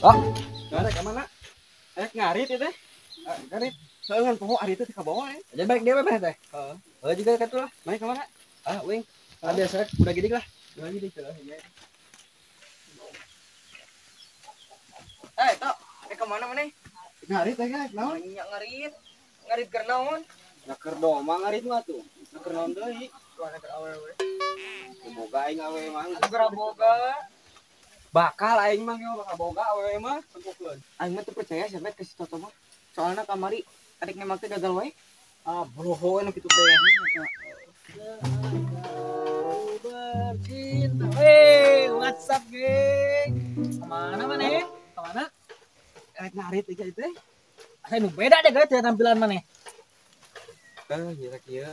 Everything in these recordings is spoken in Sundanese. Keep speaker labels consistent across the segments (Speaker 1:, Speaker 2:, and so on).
Speaker 1: Oh, ngarit ka mana? Ngarit ieu teh. Ngarit. Soalnya poho ari teh ka bawah. Jadi balik dia mah teh. Heeh. Heeh juga katuh lah. Mana ka mana? Ah, uing. Ah biasa udah gidik lah. Udah gidik lah.
Speaker 2: Eh, tok, ke mana maneh?
Speaker 1: Ngarit teh guys, naon?
Speaker 2: Nya ngarit. Ngarit keur naon?
Speaker 1: Nya keur doma ngarit mah tuh. Nya keur naon deui?
Speaker 2: Tuh keur awewe.
Speaker 1: Boga aing awewe mah.
Speaker 2: Keur boga.
Speaker 1: Bakal aing mah bakal boga awewe mah tempokeun.
Speaker 2: Aing mah teu percaya sia ke si Toto mah. Soalna kamari adik nembak teh gagal wae.
Speaker 1: Ah, boho anu kitu teh.
Speaker 3: Bercinta. Hey, what's up, geng? Kemana maneh? Kemana?
Speaker 1: Rek ngarit ieu teh.
Speaker 3: Asa nu beda deh guys tampilan maneh.
Speaker 1: Teh, kieu.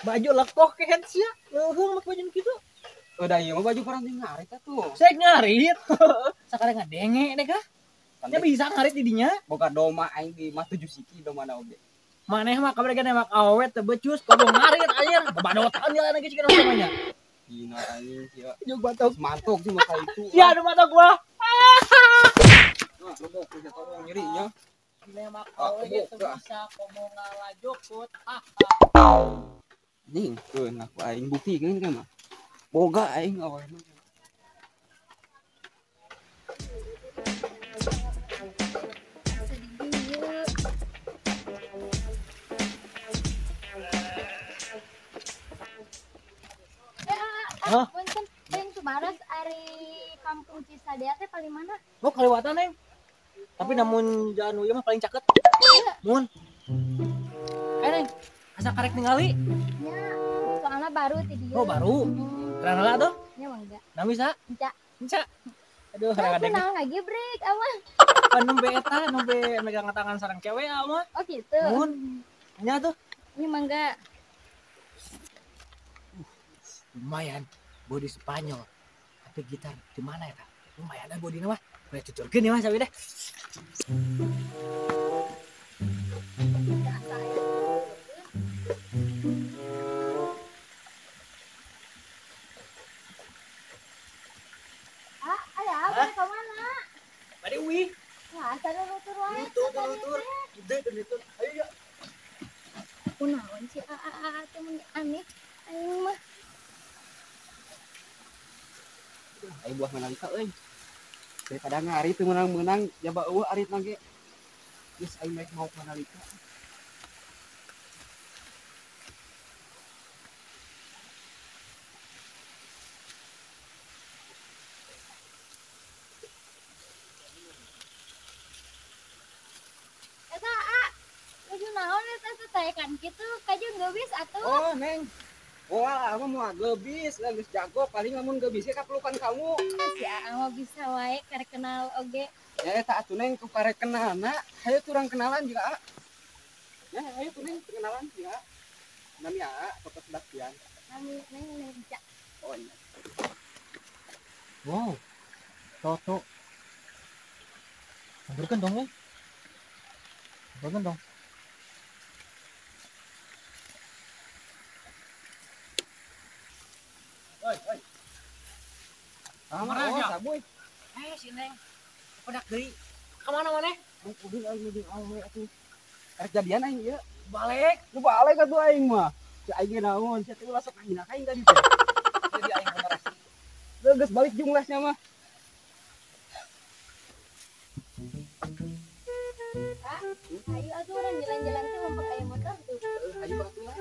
Speaker 3: Baju lekoh kehet sia. Leuheung make baju kitu.
Speaker 1: Udah ieu mah baju parang ngarit atuh.
Speaker 3: Saya ngarit. Sakarang ngadenge deh kah? Nya bisa ngarit di dinya.
Speaker 1: Boga doma aing di mah 7 siki doma na oge.
Speaker 3: Maneh mah kabar ge nembak awewe teu becus, komo ngarit anjir. Babadotan jalan lagi cikeun namanya.
Speaker 1: Dina anjing sia.
Speaker 3: Jeung batok
Speaker 1: mantuk sih maka itu.
Speaker 3: Ya aduh mata gua.
Speaker 1: Nah, lobok geus tolong nyeri nya.
Speaker 3: Nembak awewe teu bisa komo ngalajokut.
Speaker 1: Anjing, keun aku aing buktikeun ka mah. Boga aing awewe mah.
Speaker 3: Hah?
Speaker 4: Punten, Neng Sumaras ari kampung Cisadea teh paling mana?
Speaker 3: Oh, kaliwatan, Neng. Tapi namun jalan ieu mah paling caket. Mun. Neng, asa karek ningali?
Speaker 4: Nya, soalna baru ti dieu.
Speaker 3: Oh, baru. Keren lah tuh.
Speaker 4: Nya mangga.
Speaker 3: Nami sa?
Speaker 4: Enca.
Speaker 3: Enca. Aduh, kadang
Speaker 4: kadang ngagibrek amah.
Speaker 3: Pan nembe eta, nembe megang tangan sareng cewek amah.
Speaker 4: Oh, gitu.
Speaker 3: Mun. Nya tuh.
Speaker 4: Nya mangga.
Speaker 3: Lumayan body Spanyol. Tapi gitar di mana ya, Kak? Lumayan lah body mah. Boleh tuturkeun ya, Mas, sabi deh.
Speaker 4: Ah, ada apa ke mana?
Speaker 3: Bade uih.
Speaker 4: Wah, asa nutur wae.
Speaker 3: Nutur. Gede nutur. Ayo ya.
Speaker 4: Kunaon sih aa teh mun aneh aing mah.
Speaker 1: Aing buah menang ka euy. Daripada ngarit teu meunang-meunang jaba eueuh arit ge. Geus aing mah mau Mandalika.
Speaker 4: Eta a, nuju naon eta teh kitu kajeng geubis atuh.
Speaker 1: Oh, Neng. Wah, aku mau gebis, geus jago paling lamun gebis ge kapelukan kamu.
Speaker 4: Si Aa mah bisa wae karek kenal oge.
Speaker 1: Ya eta atuh Neng ku karek kenalna, hayu turang kenalan juga A. Ya, hayu tuh Neng kenalan juga. Nami A, Toto Sebastian.
Speaker 4: Nami Neng Neng Ica.
Speaker 1: Oh iya.
Speaker 3: Wow. Toto. Mundurkeun dong, Neng. Mundurkeun dong.
Speaker 1: Oi, oi. Kamana aja? Sabuy.
Speaker 3: Si Neng. Pedak deui. Ka mana maneh?
Speaker 1: Kudu aing jeung awewe atuh. Arek jadian aing ieu.
Speaker 3: Balik.
Speaker 1: Lu balik atuh aing mah. Si aing ge naon, sia teh ulah sok ngahina ka aing tadi teh.
Speaker 3: Jadi aing bener.
Speaker 1: Leuh geus balik jumlahnya mah.
Speaker 4: Ah, ayo atuh urang jalan-jalan teh mumpung aya motor tuh.
Speaker 1: Ayo atuh lah.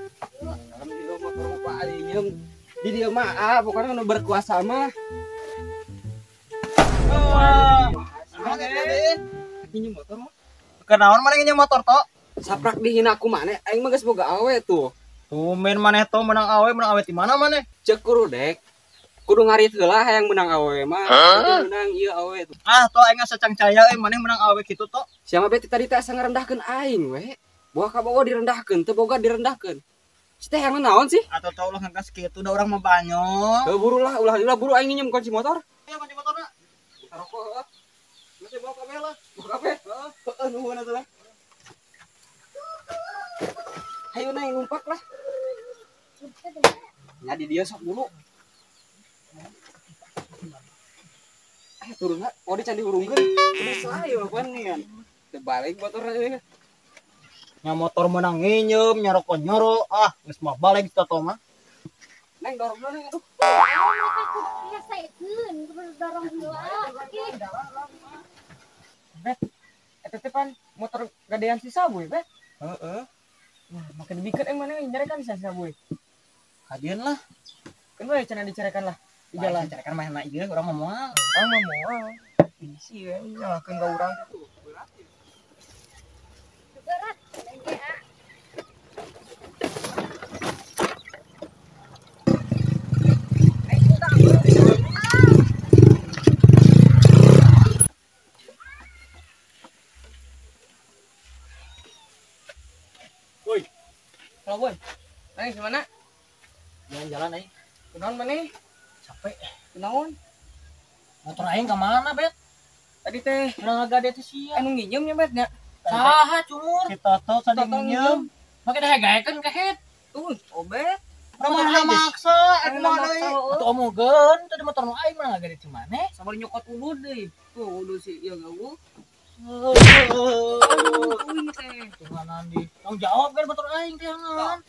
Speaker 1: Alhamdulillah motor mah Pak Ali nyeung. Di dieu mah ah pokoknya nu berkuasa mah. Ini motor mah.
Speaker 2: Kenaon maneh nginjem motor tok?
Speaker 1: Saprak dihina ku maneh aing mah geus boga awe tuh.
Speaker 2: Tumen maneh to menang awe di mana maneh?
Speaker 1: Ceuk kurudek. Kudu ngarit heula hayang menang awe mah. Kudu menang ieu awe tuh.
Speaker 2: Ah, to aing sacangcaya euy maneh menang awe kitu to.
Speaker 1: Siapa beti tadi teh asa ngarendahkeun aing we. Boga ka boga direndahkeun, teu boga direndahkeun. Si teh yang naon sih?
Speaker 2: Atau tau ulah ngangkas kitu da urang mah banyol.
Speaker 1: Heuh buru lah, ulah ulah buru aing nginjem kunci motor.
Speaker 2: Iya kunci motorna.
Speaker 1: Buka rokok heuh. Masih bawa kabeh lah. Bawa kabeh. Heeh, nuhun atuh lah. Hayu Neng numpak lah. Nya di dieu sok dulu. Turunna oh di candi urungkeun. Kudu sae mah pan nih kan. Teu balik motor aja.
Speaker 3: Nya motor menang nginyeum, nya rokok nyoro, ah geus mah balik si Toto mah.
Speaker 1: Neng dorong dulu neng aduh.
Speaker 4: Biasakeun kudu dorong heula.
Speaker 2: Bet, eta teh pan motor gadean si Sabuy, Bet.
Speaker 1: Heeh.
Speaker 2: Wah, makin dibikeun euy mana nyarekan si Sabuy.
Speaker 3: Kadieun lah.
Speaker 2: Keun we cenah dicarekan lah di jalan.
Speaker 3: Carekan mah enak ieu urang mah moal.
Speaker 2: Urang mah moal. Bisi we nyalahkeun ka urang.
Speaker 4: Berat.
Speaker 2: Woi. Halo, Boy. Neng gimana?
Speaker 3: Jalan-jalan aing.
Speaker 2: Kunaon maneh?
Speaker 3: Capek.
Speaker 2: Kunaon?
Speaker 3: Motor aing ka mana, Bet?
Speaker 2: Tadi teh
Speaker 3: urang ngagade teh sia.
Speaker 2: Anu nginjem nya, Bet nya.
Speaker 3: Saha cumur?
Speaker 5: Si Toto tadi nginjem.
Speaker 3: Make dahegaekeun kehet.
Speaker 2: Tuh, obet.
Speaker 5: Urang mah maksa, eta mah deui.
Speaker 3: Atuh omogeun, tadi motor nu aing mah ngagade ti maneh.
Speaker 2: Sabar nyokot udud deui. Tuh, udud si ieu gawuh. Aduh, teh.
Speaker 3: Tuhanan di. Tanggung jawab kan motor aing teh hangan.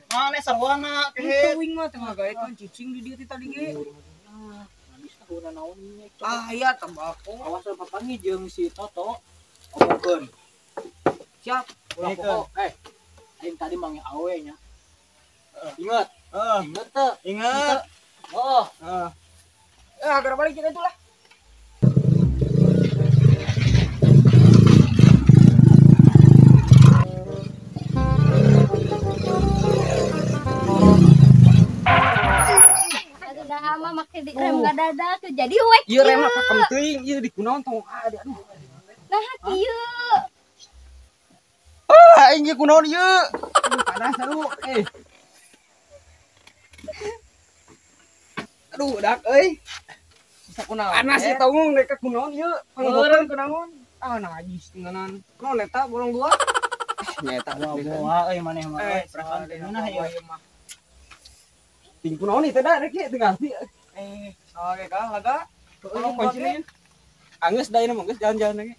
Speaker 5: Maneh sarwana kehet.
Speaker 2: Itu wing mah teh ngagaekeun cicing di dieu teh tadi ge.
Speaker 3: Habis tahuna naon ieu.
Speaker 2: Ah, iya tembakau.
Speaker 3: Awas papangi jeung si Toto. Omogeun.
Speaker 2: Siap.
Speaker 3: Ulah pokok. Aing tadi manggil awe nya. Ingat. Ingat teu?
Speaker 5: Ingat.
Speaker 3: Oh.
Speaker 5: Heeh.
Speaker 2: Agar balik kita itulah.
Speaker 4: Aduh dah ama make di rem gadadak jadi we.
Speaker 1: Ieu rem pakem teuing ieu di kunaon tong aduh.
Speaker 4: Nah kieu.
Speaker 1: Ah, aing ieu kunaon ieu? Aduh panas aduh. Aduh dak euy.
Speaker 2: Bisa kunaon.
Speaker 1: Panas ieu taung rek kunaon ieu?
Speaker 2: Panggokeun kunaon? Ah najis tinggalan. Kunaon eta bolong dua?
Speaker 1: Nya eta
Speaker 3: boa euy maneh mah. Perasaan teh ngeunah ieu
Speaker 2: mah.
Speaker 1: Ting kunaon ieu teh da rek ieu teu ngarti.
Speaker 2: Oke kah laga.
Speaker 1: Tolong kuncine. Anggeus da ieu mah geus jalan-jalan lagi.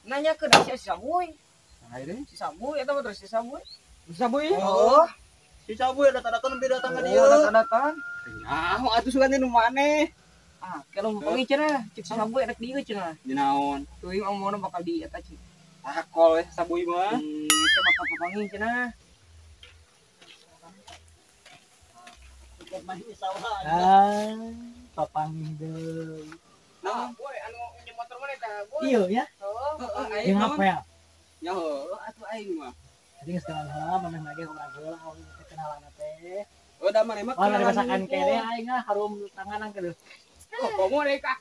Speaker 2: Nanya ke si Sabuy.
Speaker 1: Si
Speaker 2: Sabuy eta mah terus si Sabuy.
Speaker 1: Si Sabuy?
Speaker 2: Oh.
Speaker 5: Si Sabuy datang-datang lebih datang ka dieu.
Speaker 2: Datang-datang.
Speaker 1: Nyaho atuh sugan teh nu maneh.
Speaker 2: Ah, kalau panggil cenah, cek si Sabuy rek dieu cenah.
Speaker 1: Dinaon?
Speaker 2: Teuing omongna bakal di eta cik.
Speaker 1: Ah, kol we Sabuy mah.
Speaker 2: Itu bakal papanggih cenah.
Speaker 3: Ah, papanggih deui.
Speaker 2: Nah, boy anu nginjem motor mana tah, boy?
Speaker 3: Iya ya.
Speaker 2: Heeh,
Speaker 3: aing apa ya?
Speaker 1: Ya heuh atuh aing mah.
Speaker 3: Jadi geus kenalan heula maneh lagi urang heula teh kenalan teh.
Speaker 1: Oh, da maneh mah
Speaker 3: kenalan. Oh, masakan kene aing ah harum tangan angke.
Speaker 1: Oh, komo deui ka.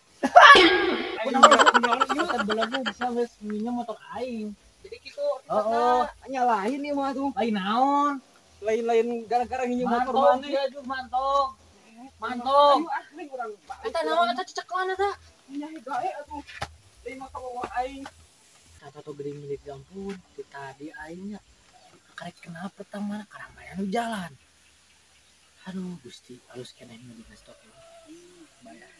Speaker 3: Aing kunaon ieu teh belegu bisa geus nginjem motor aing.
Speaker 2: Jadi kitu.
Speaker 3: Heeh,
Speaker 1: nyalahin ieu mah atuh.
Speaker 3: Lain naon?
Speaker 1: Lain-lain gara-gara nginjem motor maneh.
Speaker 3: Iya juga mantog. Mantog.
Speaker 1: Ayo ah nih urang.
Speaker 3: Eta naon eta cecekelan eta?
Speaker 1: Nyahi gae atuh. Deui mah kabawa aing.
Speaker 3: Toto geuring milik gampun ti tadi aingnya. Karek kenapa pertama karamaian nu jalan. Aduh Gusti, halus keneh nu di stok ieu. Bayar.